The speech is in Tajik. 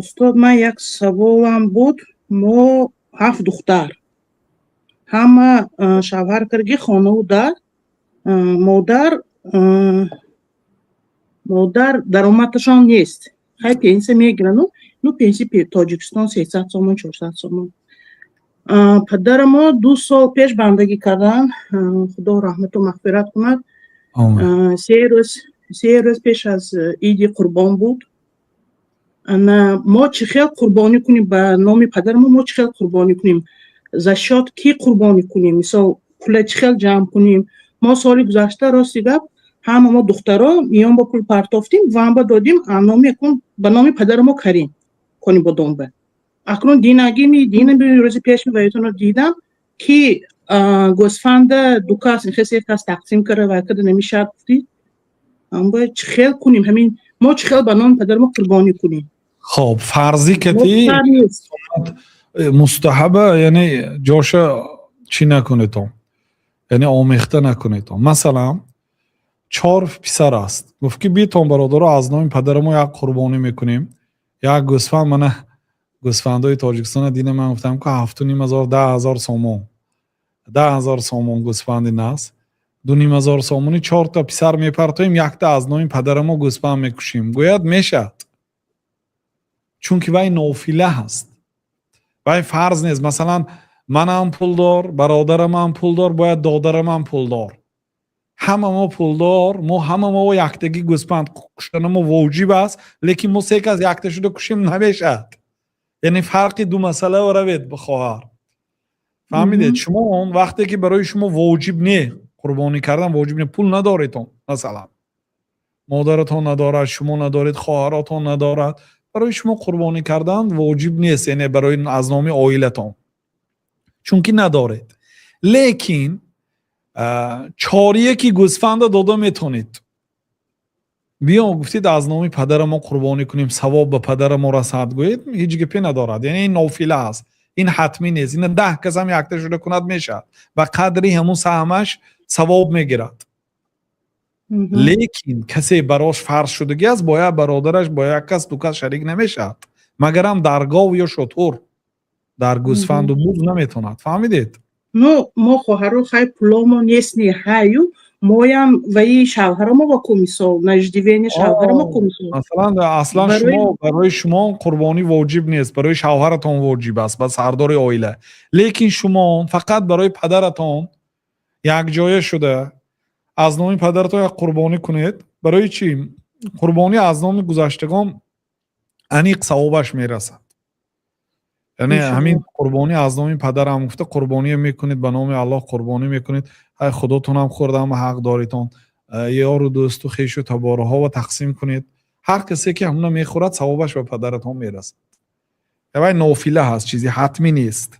Устод, ман як саволам буд. Мо ҳафт духтар, ҳама шавҳар карги, хонаву дар модар даромадашон нест. Хай, пенсия мегирану, ну, пенсия Тоҷикистон 300 сомон, 400 сомон. Падарамо 2 сол пеш бандагӣ кардан, Худо раҳмату мағфират кунад. 3 рӯз пеш аз Иди Қурбон буд. Ана мо чӣ хел қурбонӣ кунем ба номи падарамо? Мо чӣ хел қурбонӣ кунем, за счёт кӣ қурбонӣ кунем? Мисол, пула чӣ хел ҷамъ кунем? Мо соли гузашта, рости гап, ҳама мо духтаро миён ба пул партофтем, ванба додим, номи ба номи падарамо карим Конибодомба. Акнун динагими дина рӯзи пешми ваятонро дидам, ки гӯсфанда ду кас, се кас тақсим кара вай када намешавад. Гуфтӣ, амба чӣ хел кунем ҳамин? Мо чӣ хел ба номи падарамо қурбонӣ кунем? Хоб, фарзӣ кати мустаҳаба, яъне ҷоша чӣ накунедон, яъне омехта накунедон. Масалан, чор писар аст, гуфт, ки битон, бародаро, аз номи падарамо як қурбонӣ мекунем, як гӯсфанд. Мана гӯсфандои Тоҷикистона дина ман гуфтам, ки 7500, 10 000 сомон, 10 000 сомон гӯсфанди нас. 2500 сомонӣ чорта писар мепартоем, якта аз номи падарамо гӯсфанд мекушем, гӯяд, мешавад, чунки вай нофила ҳаст, вай фарз нест. Масалан, манам пулдор, бародарамам пулдор, бояд додарамам пулдор, ҳама мо пулдор, мо ҳама мо яктагӣ гӯсфанд куштанамо воҷиб аст, лекин мо се кас якта шуда кушем, намешавад. Яъне фарқи ду масъала равед, хоҳар, фаҳмидед? Шумо он вақте ки барои шумо воҷиб не, қурбонӣ кардан воҷиб не, пул надоредон, масалан, модаратон надорад, шумо надоред, хоҳаротон надорад, барои шумо қурбонӣ кардан воҷиб нест, яъне барои аз номи оилатон, чунки надоред. Лекин чорияки гӯсфанда дода метонед. Биё, гуфтед, аз номи падарамо қурбонӣ кунем, савоб ба падарамо расад, гӯед, ҳеҷ гапе надорад. Яъне ин нофила аст, ин ҳатмӣ нест. Ина 10 касам якта шуда кунад, мешавад, ба қадри ҳамун саҳмаш савоб мегирад. Лекин касе барош фарз шудагӣ аст, бо як бародараш, бо як кас, ду кас шарик намешавад, магарам дар гов ё шутур, дар гӯсфанду буз наметавонад. Фаҳмидед? Ну, мо хоҳаро, хай, пуломо нест, не, ҳаю моям ваи шавҳарамо ва ку, мисол, на иждивения шавҳарамо ку, мисол. Масалан, аслан шумо, барои шумо қурбонӣ воҷиб нест, барои шавҳаратон воҷиб аст, ба сардори оила. Лекин шумо фақат барои падаратон якҷоя шуда аз номи падаратон як қурбонӣ кунед. Барои чӣ? Қурбонӣ аз номи гузаштагон аниқ савобаш мерасад. Яъне ҳамин қурбонӣ аз номи падарам гуфта қурбоние мекунед, ба номи Аллоҳ қурбонӣ мекунед, ҳай, худотонам хӯрдама, ҳақ доритон, ёру дӯсту хешу табораҳо ва тақсим кунед. Ҳар касе ки ҳамуна мехӯрад, савобаш ба падаратон мерасад. Вай нофила ҳаст, чизи ҳатмӣ нест.